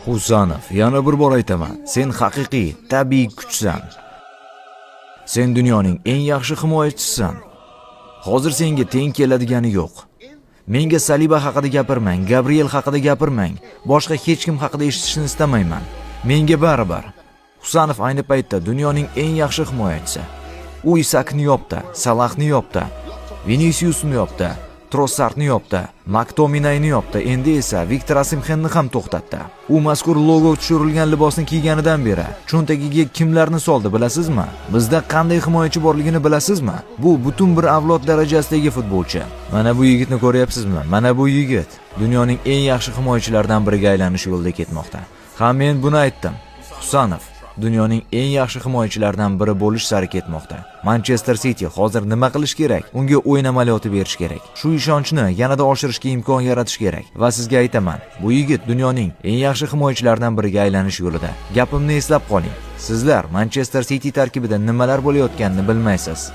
Husanov, yana bir bor aytaman, sen haqiqiy, tabiiy kuchsan. Sen dunyoning eng yaxshi himoyachisisan. Hozir senga teng keladigani yo'q. Menga Saliba haqida gapirmang, Gabriel haqida gapirmang. Boshqa hech kim haqida eshitishni istamayman. Menga baribir. Husanov ayni paytda dunyoning eng yaxshi himoyachisi. U Isakni yopdi, Salahni yopdi, Vinisiusni yopdi, Trossardni yopdi, Maktominayni yopdi, endi esa Viktor Osimxenni ham to'xtatdi. U mazkur logo tushirilgan libosni kiyganidan beri cho'ntagiga kimlarni soldi, bilasizmi? Bizda qanday himoyachi borligini bilasizmi? Bu butun bir avlod darajasidagi futbolchi. Mana bu yigitni ko'ryapsizmi? Mana bu yigit dunyoning eng yaxshi himoyachilaridan biriga aylanish yo'lida ketmoqda. Ha, men buni aytdim. Husanov dunyoning eng yaxshi himoyachilaridan biri bo'lish sari ketmoqda. Manchester City hozir nima qilish kerak? Unga o'yin amaliyoti berish kerak. Shu ishonchni yanada oshirishga imkon yaratish kerak. Va sizga aytaman, bu yigit dunyoning eng yaxshi himoyachilaridan biriga aylanish yo'lida. Gapimni eslab qoling. Sizlar Manchester City tarkibida nimalar bo'layotganini bilmaysiz.